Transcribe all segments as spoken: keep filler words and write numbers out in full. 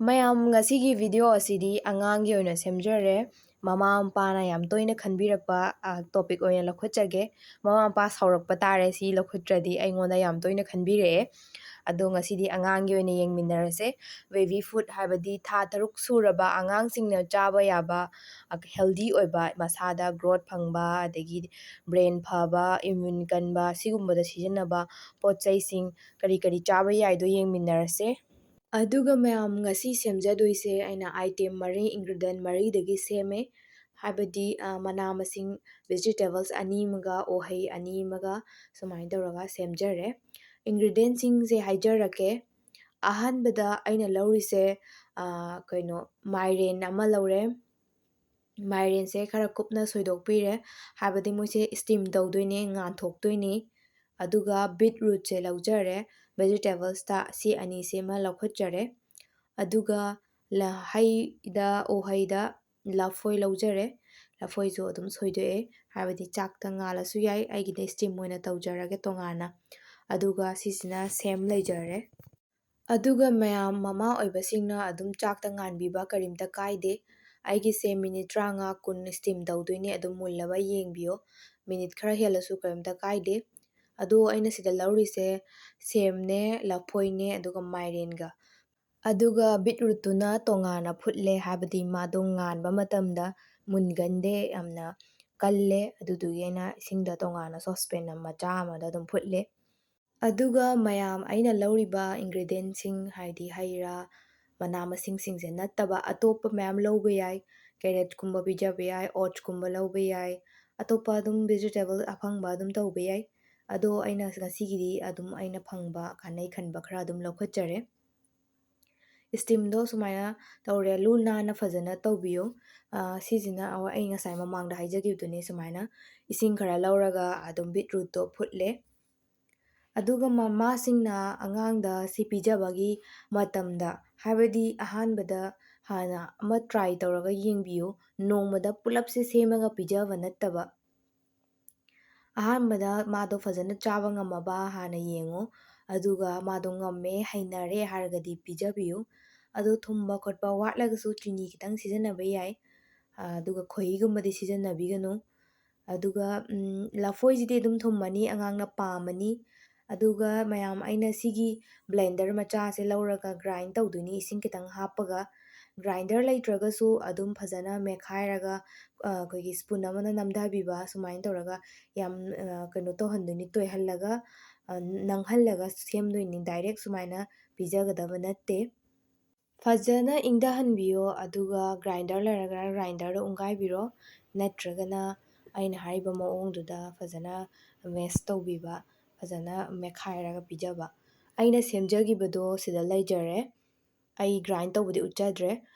ꯃꯌꯥꯝ, ꯉꯁꯤꯒꯤ video ꯑꯁꯤꯗꯤ ꯑꯉꯥꯡꯒꯤ ꯑꯣꯏꯅ ꯁꯦꯝꯖꯔꯦ꯫ ꯃꯃꯥ ꯃꯄꯥꯅ ꯌꯥꯝ ꯇꯣꯏꯅ ꯈꯟꯕꯤꯔꯛꯄ, ꯑ, topic ꯑꯣꯏꯅ ꯂꯧꯈꯠꯆꯒꯦ꯫ ꯃꯃꯥ ꯃꯄꯥ ꯁꯥꯎꯔꯛꯄ ꯇꯥꯔꯦ ꯁꯤ ꯂꯧꯈꯠꯇ꯭ꯔꯗꯤ, ꯑꯩꯉꯣꯟꯗ ꯌꯥꯝ ꯇꯣꯏꯅ ꯈꯟꯕꯤꯔꯛꯑꯦ꯫ ꯑꯗꯣ ꯉꯁꯤꯗꯤ ꯑꯉꯥꯡꯒꯤ ꯑꯣꯏꯅ ꯌꯦꯡꯃꯤꯟꯅꯔꯁꯦ꯫ Baby food ꯍꯥꯏꯕꯗꯤ ꯊꯥ ꯇꯔꯨꯛ ꯁꯨꯔꯕ ꯑꯉꯥꯡꯁꯤꯡꯅ ꯆꯥꯕ ꯌꯥꯕ, ꯑ, healthy ꯑꯣꯏꯕ, ꯃꯁꯥꯗ growth ꯐꯪꯕ, ꯑꯗꯒꯤ brain ꯐꯕ, immune ꯀꯟꯕ, ꯁꯤꯒꯨꯝꯕꯗ ꯁꯤꯖꯤꯟꯅꯕ ꯄꯣꯠ ꯆꯩꯁꯤꯡ ꯀꯔꯤ ꯀꯔꯤ ꯆꯥꯕ ꯌꯥꯏꯗꯣ ꯌꯦꯡꯃꯤꯟꯅꯔꯁꯦ꯫ ꯑꯗꯨꯒ ꯃꯌꯥꯝ, ꯉꯁꯤ ꯁꯦꯝꯖꯗꯣꯏꯁꯦ ꯑꯩꯅ item ꯃꯔꯤ, ingredient ꯃꯔꯤꯗꯒꯤ ꯁꯦꯝꯃꯦ꯫ ꯍꯥꯏꯕꯗꯤ, ꯑ, ꯃꯅꯥ ꯃꯁꯤꯡ, vegetables ꯑꯅꯤ ꯑꯃꯒ, ꯎꯍꯩ ꯑꯅꯤ ꯑꯃꯒ, ꯁꯨꯃꯥꯏꯅ ꯇꯧꯔꯒ ꯁꯦꯝꯖꯔꯦ꯫ Ingredientꯁꯤꯡꯁꯦ ꯍꯥꯏꯖꯔꯛꯀꯦ꯫ ꯑꯍꯥꯟꯕꯗ ꯑꯩꯅ ꯂꯧꯔꯤꯁꯦ, ꯑ, ꯀꯩꯅꯣ, ꯃꯥꯏꯔꯦꯟ ꯑꯃ ꯂꯧꯔꯦ꯫ ꯃꯥꯏꯔꯦꯟꯁꯦ ꯈꯔ ꯀꯨꯞꯅ ꯁꯣꯏꯗꯣꯛꯄꯤꯔꯦ, ꯍꯥꯏꯕꯗꯤ ꯃꯣꯏꯁꯦ steam ꯇꯧꯗꯣꯏꯅꯦ, ꯉꯥꯟꯊꯣꯛꯇꯣꯏꯅꯦ꯫ ꯑꯗꯨꯒ beetrootꯁꯦ ꯂꯧꯖꯔꯦ, vegetablesꯇ ꯁꯤ ꯑꯅꯤꯁꯤꯃ ꯂꯧꯈꯠꯆꯔꯦ꯫ ꯑꯗꯨꯒ ꯂ-, ꯍꯩꯗ, ꯎꯍꯩꯗ ꯂꯐꯣꯏ ꯂꯧꯖꯔꯦ꯫ ꯂꯐꯣꯏꯁꯨ ꯑꯗꯨꯝ ꯁꯣꯏꯗꯣꯛꯑꯦ, ꯍꯥꯏꯕꯗꯤ ꯆꯥꯛꯇ ꯉꯥꯜꯂꯁꯨ ꯌꯥꯏ, ꯑꯩꯒꯤꯗꯤ steam ꯑꯣꯏꯅ ꯇꯧꯖꯔꯒꯦ ꯇꯣꯉꯥꯟꯅ꯫ ꯑꯗꯨꯒ ꯁꯤꯁꯤꯅ ꯁꯦꯝ ꯂꯩꯖꯔꯦ꯫ ꯑꯗꯨꯒ ꯃꯌꯥꯝ, ꯃꯃꯥ ꯑꯣꯏꯕꯁꯤꯡꯅ ꯑꯗꯨꯝ ꯆꯥꯛꯇ ꯉꯥꯟꯕꯤꯕ ꯀꯔꯤꯝꯇ ꯀꯥꯏꯗꯦ꯫ ꯑꯩꯒꯤꯁꯦ minute ꯇꯔꯥꯃꯉꯥ ꯀꯨꯟ steam ꯇꯧꯗꯣꯏꯅꯦ, ꯑꯗꯨꯝ ꯃꯨꯜꯂꯕ ꯌꯦꯡꯕꯤꯌꯣ꯫ Minute ꯈꯔ ꯍꯦꯜꯂꯁꯨ ꯀꯔꯤꯝꯇ ꯀꯥꯏꯗꯦ꯫ ꯑꯗꯣ ꯑꯩꯅ ꯁꯤꯗ ꯂꯧꯔꯤꯁꯦ ꯁꯦꯝꯅꯦ, ꯂꯐꯣꯏꯅꯦ, ꯑꯗꯨꯒ ꯃꯥꯏꯔꯦꯟꯒ꯫ ꯑꯗꯨꯒ beetrootꯇꯨꯅ ꯇꯣꯉꯥꯟꯅ ꯐꯨꯠꯂꯦ, ꯍꯥꯏꯕꯗꯤ ꯃꯥꯗꯣ ꯉꯥꯟꯕ ꯃꯇꯝꯗ ꯃꯨꯟꯒꯟꯗꯦ, ꯌꯥꯝꯅ ꯀꯜꯂꯦ꯫ ꯑꯗꯨꯗꯨꯒꯤ ꯑꯩꯅ ꯏꯁꯤꯡꯗ ꯇꯣꯉꯥꯟꯅ saucepan ꯃꯆꯥ ꯑꯃꯗ ꯑꯗꯨꯝ ꯐꯨꯠꯂꯦ꯫ ꯑꯗꯨꯒ ꯃꯌꯥꯝ, ꯑꯩꯅ ꯂꯧꯔꯤꯕ ingredientꯁꯤꯡ, ꯍꯥꯏꯗꯤ ꯍꯩ ꯔꯥ, ꯃꯅꯥ ꯃꯁꯤꯡꯁꯤꯡꯁꯦ ꯅꯠꯇꯕ ꯑꯇꯣꯞꯄ ꯃꯌꯥꯝ ꯂꯧꯕ ꯌꯥꯏ꯫ Carrotꯀꯨꯝꯕ ꯄꯤꯖꯕ ꯌꯥꯏ, oatsꯀꯨꯝꯕ ꯂꯧꯕ ꯌꯥꯏ, ꯑꯇꯣꯞꯄ ꯑꯗꯨꯝ vegetable ꯑꯐꯪꯕ ꯑꯗꯨꯝ ꯇꯧꯕ ꯌꯥꯏ꯫ ꯑꯗꯣ ꯑꯩꯅ ꯉꯁꯤꯒꯤꯗꯤ ꯑꯗꯨꯝ ꯑꯩꯅ ꯐꯪꯕ ꯀꯥꯟꯅꯩ ꯈꯟꯕ ꯈꯔ ꯑꯗꯨꯝ ꯂꯧꯈꯠꯆꯔꯦ꯫ Steamꯗꯣ ꯁꯨꯃꯥꯏꯅ ꯇꯧꯔꯦ, ꯂꯨ ꯅꯥꯟꯅ ꯐꯖꯅ ꯇꯧꯕꯤꯌꯨ꯫ ꯑ, ꯁꯤꯁꯤꯅ ꯑꯩ ꯉꯁꯥꯏ ꯃꯃꯥꯡꯗ ꯍꯥꯏꯖꯈꯤꯕꯗꯨꯅꯦ, ꯁꯨꯃꯥꯏꯅ ꯏꯁꯤꯡ ꯈꯔ ꯂꯧꯔꯒ ꯑꯗꯨꯝ beetrootꯇꯣ ꯐꯨꯠꯂꯦ꯫ ꯑꯗꯨꯒ ꯃꯃꯥꯁꯤꯡꯅ ꯑꯉꯥꯡꯗ ꯁꯤ ꯄꯤꯖꯕꯒꯤ ꯃꯇꯝꯗ, ꯍꯥꯏꯕꯗꯤ ꯑꯍꯥꯟꯕꯗ ꯍꯥꯟꯅ ꯑꯃ try ꯇꯧꯔꯒ ꯌꯦꯡꯕꯤꯌꯨ, ꯅꯣꯡꯃꯗ ꯄꯨꯂꯞꯁꯦ ꯁꯦꯝꯃꯒ ꯄꯤꯖꯕ ꯅꯠꯇꯕ꯫ ꯑꯍꯥꯟꯕꯗ ꯃꯥꯗꯣ ꯐꯖꯅ ꯆꯥꯕ ꯉꯝꯃꯕ ꯍꯥꯟꯅ ꯌꯦꯡꯉꯨ, ꯑꯗꯨꯒ ꯃꯥꯗꯣ ꯉꯝꯃꯦ, ꯍꯩꯅꯔꯦ ꯍꯥꯏꯔꯒꯗꯤ ꯄꯤꯖꯕꯤꯌꯨ꯫ ꯑꯗꯣ ꯊꯨꯝꯕ ꯈꯣꯠꯄ ꯋꯥꯠꯂꯒꯁꯨ ꯆꯤꯅꯤ ꯈꯤꯇꯪ ꯁꯤꯖꯤꯟꯅꯕ ꯌꯥꯏ꯫ ꯑꯗꯨꯒ ꯈꯣꯏꯍꯤꯒꯨꯝꯕꯗꯤ ꯁꯤꯖꯤꯟꯅꯕꯤꯒꯅꯨ꯫ ꯑꯗꯨꯒ ꯂꯐꯣꯏꯁꯤꯗꯤ ꯑꯗꯨꯝ ꯊꯨꯝꯃꯅꯤ, ꯑꯉꯥꯡꯅ ꯄꯥꯝꯃꯅꯤ꯫ ꯑꯗꯨꯒ ꯃꯌꯥꯝ, ꯑꯩꯅ ꯁꯤꯒꯤ ꯕ꯭ꯂꯦꯟꯗꯔ ꯃꯆꯥꯁꯦ ꯂꯧꯔꯒ ꯒ꯭ꯔꯥꯏꯟ ꯇꯧꯗꯣꯏꯅꯤ, ꯏꯁꯤꯡ ꯈꯤꯇꯪ ꯍꯥꯞꯄꯒ꯫ ꯒ꯭ꯔꯥꯏꯟꯗꯔ ꯂꯩꯇ꯭ꯔꯒꯁꯨ ꯑꯗꯨꯝ ꯐꯖꯅ ꯃꯦꯠꯈꯥꯏꯔꯒ, ꯑ, ꯑꯩꯈꯣꯏꯒꯤ ꯁ꯭ꯄꯨꯟ ꯑꯃꯅ ꯅꯝꯊꯕꯤꯕ, ꯁꯨꯃꯥꯏꯅ ꯇꯧꯔꯒ ꯌꯥꯝ, ꯑ, ꯀꯩꯅꯣ ꯇꯧꯍꯟꯗꯣꯏꯅꯤ, ꯇꯣꯏꯍꯜꯂꯒ, ꯑ, ꯅꯪꯍꯜꯂꯒ ꯁꯦꯝꯗꯣꯏꯅꯤ꯫ ꯗꯥꯏꯔꯦꯛ ꯁꯨꯃꯥꯏꯅ ꯄꯤꯖꯒꯗꯕ ꯅꯠꯇꯦ꯫ ꯐꯖꯅ ꯏꯪꯊꯍꯟꯕꯤꯌꯣ, ꯑꯗꯨꯒ ꯒ꯭ꯔꯥꯏꯟꯗꯔ ꯂꯩꯔꯒꯅ ꯒ꯭ꯔꯥꯏꯟꯗꯔꯗ ꯎꯪꯒꯥꯏꯕꯤꯔꯣ, ꯅꯠꯇ꯭ꯔꯒꯅ ꯑꯩꯅ ꯍꯥꯏꯔꯤꯕ ꯃꯑꯣꯡꯗꯨꯗ ꯐꯖꯅ ꯃꯦꯁ ꯇꯧꯕꯤꯕ, ꯐꯖꯅ ꯃꯦꯠꯈꯥꯏꯔꯒ ꯄꯤꯖꯕ꯫ ꯑꯩꯅ ꯁꯦꯝꯖꯈꯤꯕꯗꯣ ꯁꯤꯗ ꯂꯩꯖꯔꯦ꯫ ꯑꯩ ꯒ꯭ꯔꯥꯏꯟ ꯇꯧꯕꯗꯤ ꯎꯠꯆꯗ꯭ꯔꯦ꯫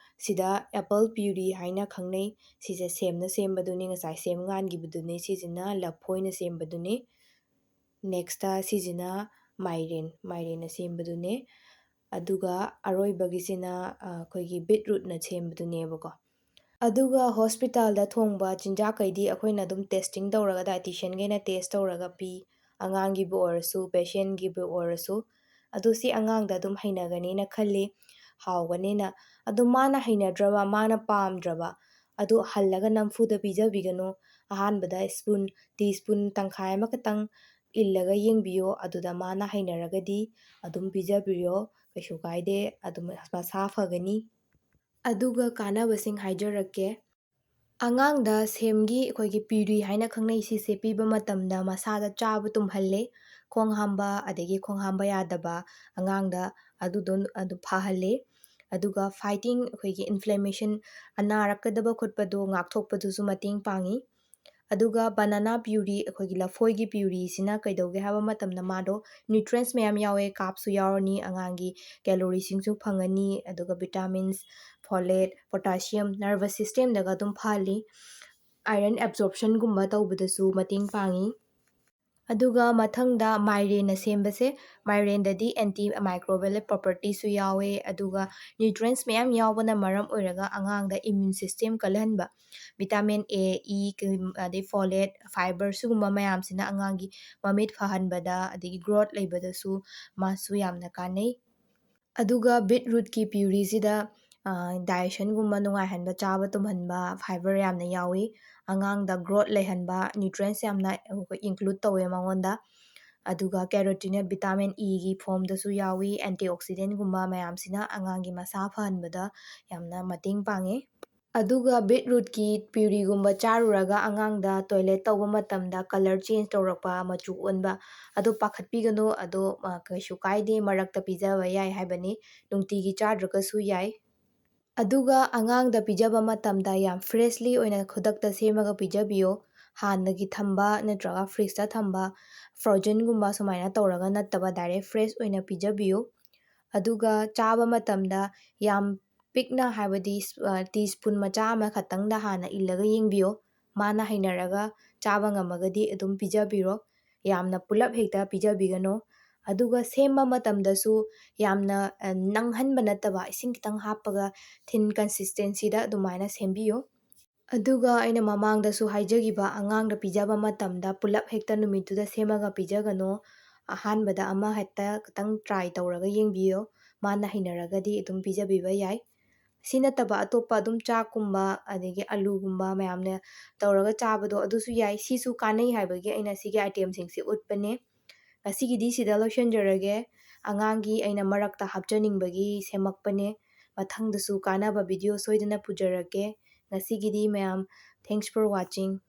ꯁꯤꯗ ꯑꯦꯄꯜ ꯄ꯭ꯌꯨꯔꯤ ꯍꯥꯏꯅ ꯈꯪꯅꯩ꯫ ꯁꯤꯁꯦ ꯁꯦꯝꯅ ꯁꯦꯝꯕꯗꯨꯅꯤ, ꯉꯁꯥꯏ ꯁꯦꯝ ꯉꯥꯟꯈꯤꯕꯗꯨꯅꯤ꯫ ꯁꯤꯁꯤꯅ ꯂꯐꯣꯏꯅ ꯁꯦꯝꯕꯗꯨꯅꯤ꯫ ꯅꯦꯛꯁꯇ ꯁꯤꯁꯤꯅ ꯃꯥꯏꯔꯦꯟ, ꯃꯥꯏꯔꯦꯟꯅ ꯁꯦꯝꯕꯗꯨꯅꯦ꯫ ꯑꯗꯨꯒ ꯑꯔꯣꯏꯕꯒꯤꯁꯤꯅ, ꯑ, ꯑꯩꯈꯣꯏꯒꯤ ꯕꯤꯠꯔꯨꯠꯅ ꯁꯦꯝꯕꯗꯨꯅꯦꯕꯀꯣ꯫ ꯑꯗꯨꯒ ꯍꯣꯁꯄꯤꯇꯥꯜꯗ ꯊꯣꯡꯕ ꯆꯤꯟꯖꯥꯛꯈꯩꯗꯤ ꯑꯩꯈꯣꯏꯅ ꯑꯗꯨꯝ ꯇꯦꯁꯇꯤꯡ ꯇꯧꯔꯒ, ꯗꯥꯏꯇꯤꯁꯤꯌꯟꯈꯩꯅ ꯇꯦꯁ ꯇꯧꯔꯒ ꯄꯤ꯫ ꯑꯉꯥꯡꯒꯤꯕꯨ ꯑꯣꯏꯔꯁꯨ, ꯄꯦꯁꯦꯟꯒꯤꯕꯨ ꯑꯣꯏꯔꯁꯨ꯫ ꯑꯗꯨ ꯁꯤ ꯑꯉꯥꯡꯗ ꯑꯗꯨꯝ ꯍꯩꯅꯒꯅꯤꯅ ꯈꯜꯂꯤ, ꯍꯥꯎꯒꯅꯤꯅ꯫ ꯑꯗꯨ ꯃꯥꯅ ꯍꯩꯅꯗ꯭ꯔꯕ, ꯃꯥꯅ ꯄꯥꯝꯗ꯭ꯔꯕ, ꯑꯗꯨ ꯍꯜꯂꯒ ꯅꯝꯐꯨꯗ ꯄꯤꯖꯕꯤꯒꯅꯨ꯫ ꯑꯍꯥꯟꯕꯗ ꯁ꯭ꯄꯨꯟ, ꯇꯤ ꯁ꯭ꯄꯨꯟ ꯇꯪꯈꯥꯏ ꯑꯃꯈꯛꯇꯪ ꯏꯜꯂꯒ ꯌꯦꯡꯕꯤꯌꯣ꯫ ꯑꯗꯨꯗ ꯃꯥꯅ ꯍꯩꯅꯔꯒꯗꯤ ꯑꯗꯨꯝ ꯄꯤꯖꯕꯤꯌꯣ, ꯀꯩꯁꯨ ꯀꯥꯏꯗꯦ, ꯑꯗꯨꯝ ꯃꯁꯥ ꯐꯒꯅꯤ꯫ ꯑꯗꯨꯒ ꯀꯥꯟꯅꯕꯁꯤꯡ ꯍꯥꯏꯖꯔꯛꯀꯦ꯫ ꯑꯉꯥꯡꯗ ꯁꯦꯝꯒꯤ ꯑꯩꯈꯣꯏꯒꯤ ꯄ꯭ꯌꯨꯔꯤ ꯍꯥꯏꯅ ꯈꯪꯅꯩ, ꯁꯤꯁꯦ ꯄꯤꯕ ꯃꯇꯝꯗ ꯃꯁꯥꯗ ꯆꯥꯕ ꯇꯨꯝꯍꯜꯂꯦ꯫ ꯈꯣꯡ ꯍꯥꯝꯕ, ꯑꯗꯒꯤ ꯈꯣꯡ ꯍꯥꯝꯕ ꯌꯥꯗꯕ ꯑꯉꯥꯡꯗ ꯑꯗꯨꯗꯣ, ꯑꯗꯨ ꯐꯍꯜꯂꯦ꯫ ꯑꯗꯨꯒ ꯐꯥꯏꯇꯤꯡ, ꯑꯩꯈꯣꯏꯒꯤ ꯏꯟꯐ꯭ꯂꯦꯃꯦꯁꯟ, ꯅꯥꯔꯛꯀꯗꯕ ꯈꯣꯠꯄꯗꯣ ꯉꯥꯛꯊꯣꯛꯄꯗꯨꯁꯨ ꯃꯇꯦꯡ ꯄꯥꯡꯉꯤ꯫ ꯑꯗꯨꯒ ꯕꯅꯥꯅꯥ ꯄ꯭ꯌꯨꯔꯤ, ꯑꯩꯈꯣꯏꯒꯤ ꯂꯐꯣꯏꯒꯤ ꯄ꯭ꯌꯨꯔꯤꯁꯤꯅ ꯀꯩꯗꯧꯒꯦ ꯍꯥꯏꯕ ꯃꯇꯝꯗ ꯃꯥꯗꯣ ꯅ꯭ꯌꯨꯇ꯭ꯔꯦꯟꯁ ꯃꯌꯥꯝ ꯌꯥꯎꯋꯦ, ꯀꯥꯞꯁꯨ ꯌꯥꯎꯔꯅꯤ, ꯑꯉꯥꯡꯒꯤ ꯀꯦꯂꯣꯔꯤꯁꯤꯡꯁꯨ ꯐꯪꯉꯅꯤ, ꯑꯗꯨꯒ ꯚꯤꯇꯥꯃꯤꯟꯁ, ꯐꯣꯂꯦꯠ, ꯄꯣꯇꯥꯁꯤꯌꯝ, ꯅꯔꯚꯁ ꯁꯤꯁꯇꯦꯝꯗꯒ ꯑꯗꯨꯝ ꯐꯍꯜꯂꯤ꯫ ꯑꯥꯏꯔꯟ ꯑꯦꯕꯖꯣꯔꯞꯁꯟꯒꯨꯝꯕ ꯇꯧꯕꯗꯁꯨ ꯃꯇꯦꯡ ꯄꯥꯡꯉꯤ꯫ ꯑꯗꯨꯒ ꯃꯊꯪꯗ ꯃꯥꯏꯔꯦꯟꯅ ꯁꯦꯝꯕꯁꯦ, ꯃꯥꯏꯔꯦꯟꯗꯗꯤ ꯑꯦꯟꯇꯤ ꯃꯥꯏꯀ꯭ꯔꯣꯕꯤꯌꯦꯜ ꯄ꯭ꯔꯣꯄꯔꯇꯤꯁꯨ ꯌꯥꯎꯋꯦ, ꯑꯗꯨꯒ ꯅ꯭ꯌꯨꯇ꯭ꯔꯦꯟꯁ ꯃꯌꯥꯝ ꯌꯥꯎꯕꯅ ꯃꯔꯝ ꯑꯣꯏꯔꯒ ꯑꯉꯥꯡꯗ ꯏꯃ꯭ꯌꯨꯟ ꯁꯤꯁꯇꯦꯝ ꯀꯜꯍꯟꯕ, ꯚꯤꯇꯥꯃꯤꯟ ꯑꯦ, ꯏ, ꯀ-, ꯑꯗꯩ ꯐꯣꯂꯦꯠ, ꯐꯥꯏꯕꯔ, ꯁꯤꯒꯨꯝꯕ ꯃꯌꯥꯝꯁꯤꯅ ꯑꯉꯥꯡꯒꯤ ꯃꯃꯤꯠ ꯐꯍꯟꯕꯗ, ꯑꯗꯒꯤ ꯒ꯭ꯔꯣꯠ ꯂꯩꯕꯗꯁꯨ ꯃꯥꯁꯨ ꯌꯥꯝꯅ ꯀꯥꯟꯅꯩ꯫ ꯑꯗꯨꯒ ꯕꯤꯠꯔꯨꯠꯀꯤ ꯄ꯭ꯌꯨꯔꯤꯁꯤꯗ ꯗꯥꯏꯖꯦꯁꯟꯒꯨꯝꯕ ꯅꯨꯡꯉꯥꯏꯍꯟꯕ, ꯆꯥꯕ ꯇꯨꯝꯍꯟꯕ, ꯐꯥꯏꯕꯔ ꯌꯥꯝꯅ ꯌꯥꯎꯏ꯫ ꯑꯉꯥꯡꯗ ꯒ꯭ꯔꯣꯠ ꯂꯩꯍꯟꯕ ꯅ꯭ꯌꯨꯇ꯭ꯔꯤꯌꯦꯟꯁ ꯌꯥꯝꯅ ꯏꯟꯀ꯭ꯂꯨꯗ ꯇꯧꯋꯦ ꯃꯉꯣꯟꯗ꯫ ꯑꯗꯨꯒ ꯀꯦꯔꯣꯇꯤꯅꯦꯠ, ꯚꯤꯇꯥꯃꯤꯟ ꯏꯒꯤ ꯐꯣꯝꯗꯁꯨ ꯌꯥꯎꯏ꯫ ꯑꯦꯟꯇꯤꯑꯣꯛꯁꯤꯗꯦꯟꯒꯨꯝꯕ ꯃꯌꯥꯝꯁꯤꯅ ꯑꯉꯥꯡꯒꯤ ꯃꯁꯥ ꯐꯍꯟꯕꯗ ꯌꯥꯝꯅ ꯃꯇꯦꯡ ꯄꯥꯡꯉꯤ꯫ ꯑꯗꯨꯒ ꯕꯤꯠꯔꯨꯠꯀꯤ ꯄ꯭ꯌꯨꯔꯤꯒꯨꯝꯕ ꯆꯥꯔꯨꯔꯒ ꯑꯉꯥꯡꯗ ꯇꯣꯏꯂꯦꯠ ꯇꯧꯕ ꯃꯇꯝꯗ ꯀꯂꯔ ꯆꯦꯟꯖ ꯇꯧꯔꯛꯄ, ꯃꯆꯨ ꯑꯣꯟꯕ, ꯑꯗꯨ ꯄꯥꯈꯠꯄꯤꯒꯅꯨ꯫ ꯑꯗꯣ, ꯑ, ꯀꯩꯁꯨ ꯀꯥꯏꯗꯦ, ꯃꯔꯛꯇ ꯄꯤꯖꯕ ꯌꯥꯏ ꯍꯥꯏꯕꯅꯤ꯫ ꯅꯨꯡꯇꯤꯒꯤ ꯆꯥꯗ꯭ꯔꯒꯁꯨ ꯌꯥꯏ꯫ ꯑꯗꯨꯒ ꯑꯉꯥꯡꯗ ꯄꯤꯖꯕ ꯃꯇꯝꯗ ꯌꯥꯝ ꯐ꯭ꯔꯦꯁꯂꯤ ꯑꯣꯏꯅ ꯈꯨꯗꯛꯇ ꯁꯦꯝꯃꯒ ꯄꯤꯖꯕꯤꯌꯣ꯫ ꯍꯥꯟꯅꯒꯤ ꯊꯝꯕ ꯅꯠꯇ꯭ꯔꯒ ꯐ꯭ꯔꯤꯖꯇ ꯊꯝꯕ, ꯐ꯭ꯔꯣꯖꯟꯒꯨꯝꯕ ꯁꯨꯃꯥꯏꯅ ꯇꯧꯔꯒ ꯅꯠꯇꯕ, ꯗꯥꯏꯔꯦꯛ ꯐ꯭ꯔꯦꯁ ꯑꯣꯏꯅ ꯄꯤꯖꯕꯤꯌꯨ꯫ ꯑꯗꯨꯒ ꯆꯥꯕ ꯃꯇꯝꯗ ꯌꯥꯝ ꯄꯤꯛꯅ, ꯍꯥꯏꯕꯗꯤ, ꯑ, ꯇꯤ ꯁ꯭ꯄꯨꯟ ꯃꯆꯥ ꯑꯃꯈꯛꯇꯪꯗ ꯍꯥꯟꯅ ꯏꯜꯂꯒ ꯌꯦꯡꯕꯤꯌꯣ꯫ ꯃꯥꯅ ꯍꯩꯅꯔꯒ ꯆꯥꯕ ꯉꯝꯃꯒꯗꯤ ꯑꯗꯨꯝ ꯄꯤꯖꯕꯤꯔꯣ꯫ ꯌꯥꯝꯅ ꯄꯨꯂꯞ ꯍꯦꯛꯇ ꯄꯤꯖꯕꯤꯒꯅꯨ꯫ ꯑꯗꯨꯒ ꯁꯦꯝꯕ ꯃꯇꯝꯗꯁꯨ ꯌꯥꯝꯅ, ꯑ, ꯅꯪꯍꯟꯕ ꯅꯠꯇꯕ, ꯏꯁꯤꯡ ꯈꯤꯇꯪ ꯍꯥꯞꯄꯒ ꯊꯤꯟ ꯀꯟꯁꯤꯁꯇꯦꯟꯁꯤꯗ ꯑꯗꯨꯃꯥꯏꯅ ꯁꯦꯝꯕꯤꯌꯨ꯫ ꯑꯗꯨꯒ ꯑꯩꯅ ꯃꯃꯥꯡꯗꯁꯨ ꯍꯥꯏꯖꯈꯤꯕ, ꯑꯉꯥꯡꯗ ꯄꯤꯖꯕ ꯃꯇꯝꯗ ꯄꯨꯂꯞ ꯍꯦꯛꯇ ꯅꯨꯃꯤꯠꯇꯨꯗ ꯁꯦꯝꯃꯒ ꯄꯤꯖꯒꯅꯣ꯫ ꯑꯍꯥꯟꯕꯗ ꯑꯃ ꯍꯦꯛꯇ ꯈꯤꯇꯪ ꯇ꯭ꯔꯥꯏ ꯇꯧꯔꯒ ꯌꯦꯡꯕꯤꯌꯣ꯫ ꯃꯥꯅ ꯍꯩꯅꯔꯒꯗꯤ ꯑꯗꯨꯝ ꯄꯤꯖꯕꯤꯕ ꯌꯥꯏ꯫ ꯁꯤ ꯅꯠꯇꯕ ꯑꯇꯣꯞꯄ ꯑꯗꯨꯝ ꯆꯥꯛꯀꯨꯝꯕ, ꯑꯗꯒꯤ ꯑꯂꯨꯒꯨꯝꯕ ꯃꯌꯥꯝꯅ ꯇꯧꯔꯒ ꯆꯥꯕꯗꯣ, ꯑꯗꯨꯁꯨ ꯌꯥꯏ꯫ ꯁꯤꯁꯨ ꯀꯥꯟꯅꯩ ꯍꯥꯏꯕꯒꯤ ꯑꯩꯅ ꯁꯤꯒꯤ ꯑꯥꯏꯇꯦꯝꯁꯤꯡꯁꯦ ꯎꯠꯄꯅꯦ꯫ ꯉꯁꯤꯒꯤꯗꯤ ꯁꯤꯗ ꯂꯣꯏꯁꯤꯟꯖꯔꯒꯦ꯫ ꯑꯉꯥꯡꯒꯤ ꯑꯩꯅ ꯃꯔꯛꯇ ꯍꯥꯞꯆꯅꯤꯡꯕꯒꯤ ꯁꯦꯝꯃꯛꯄꯅꯦ꯫ ꯃꯊꯪꯗꯁꯨ ꯀꯥꯟꯅꯕ ꯚꯤꯗꯤꯑꯣ ꯁꯣꯏꯗꯅ ꯄꯨꯖꯔꯛꯀꯦ꯫ ꯉꯁꯤꯒꯤꯗꯤ ꯃꯌꯥꯝ, thanks for watching꯫